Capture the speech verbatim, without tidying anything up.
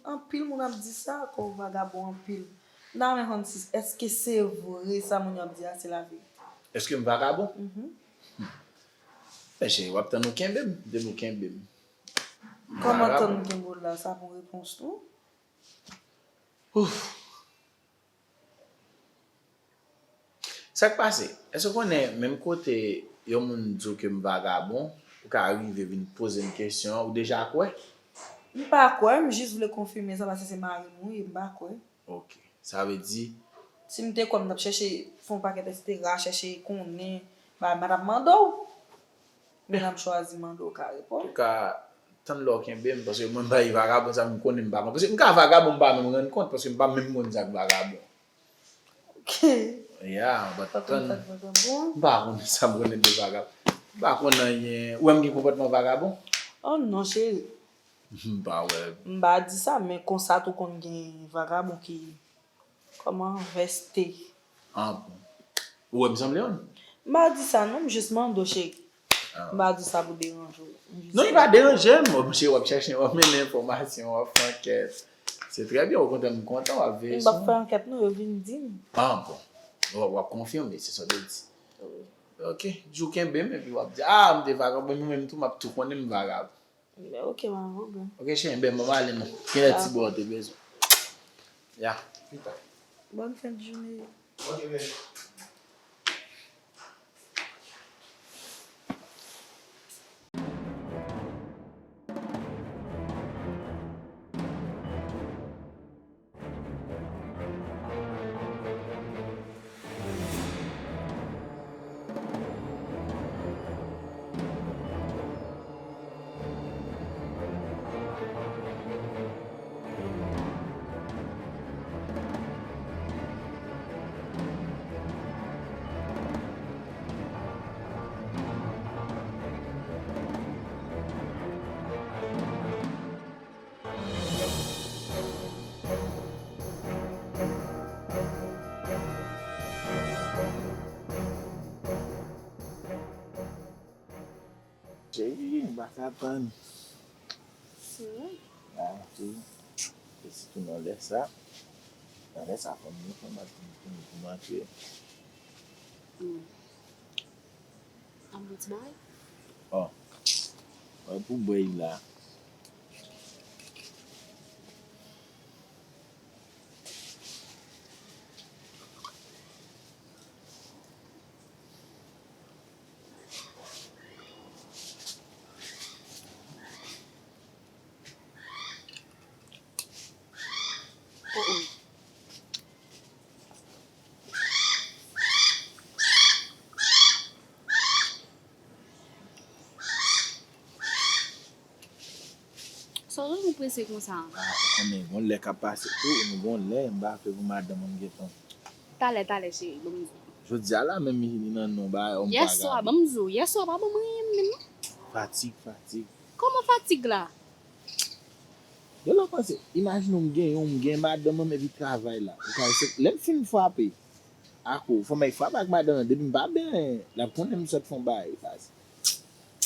Anpil moun ap di sa, ke w vagabon anpil. M ta renmen konn si, èske se vre sa moun yo ap di a, se laverite? Èske m vagabon? Mhm. Men cheri, w ap tann ou kenbe m, depi w kenbe m. Kòman tann m kenbe w la, sa pou repons nou? Ouf. Sa k pase? Èske w konnen menm kote yon moun di w ke m vagabon, ou ka rive vin poze m kesyon an, ou deja kwè? M pa kwè, m jis vle konfime sa paske se mari m wi, m pa kwè. Ok. Sa vle di? Si m te kwè, m t ap chèche fè yon pakèt etsetera, chèche konnen, bagay, m pa t ap mande w. Men lè m chwazi mande w ka reponn. Ou ka tann lè w kenbe m, paske mwen bay vagabon sa m konnen m pa konn. Paske m ka vagabon, m pa menm rann kont, paske m pa menm konn sa k vagabon. Ok. Ya, m pa t tann. M pa konn sa m konnen de vagabon. M pa konn anyen. Ou wè m gen konpòtman vagabon? Oh non, cheri. M pa wè. M pa di sa, men konsa tou konn gen vagabon ki Kòman vèste? Ah, bon. Ou wè m sanble youn? M pa di sa non, m jis mande w, cheri. Ah. M pa di sa pou deranje w. Non, li pa deranje m. Cheri, w ap chèche, w ap mennen enfòmasyon, w ap fè ankèt. Se trè byen, okontrè, m kontan w ap veye sou mwen. M p ap fè ankèt non, yo vin di m. Ah, bon. W ap, w ap konfime, se sa w te di. Wi. Ok, di w kenbe m, epi w ap di, ah, m te vagabon, mwen menm tou, m ap tou konnen m vagabon. Ben, ok, mwen, bon, bon. Ok, cheri, ben, mwen ale non. Gen lè ti bò te bezwen. Ya, pita. Bonne fin de journée. Ok, ben. Cheri, m pa ka tann. Se vre? Ah, cheri. E sitou nan lè sa. Nan lè sa, fanm yo, fanm ap vin pou, pou, pou m antre. Hmm. Ap bon ti bagay? Oh. Wè pou bwè la. Oh, oh. Sa w janm prese konsa? Ah, ou konnen, gon lè k ap pase tou, nou gon lè, m pa vle pou madanm mwen gentan. Talè, talè, cheri, ban m di w. Jodi a la, menm li nan non, ba, yon bagay. Yèswa, ban m di w, yèswa pa ban m anyen menm, non. Fatig, fatig. Kòman fatig la? De lè w panse, imajine w m gen yon, m gen madanm mwen, epi travay la. Ou ka, se, lè m fin frape, ako, fò m al frape ak madanm nan, depi m pa benyen, l ap konnen m sot fè yon bagay, fasil.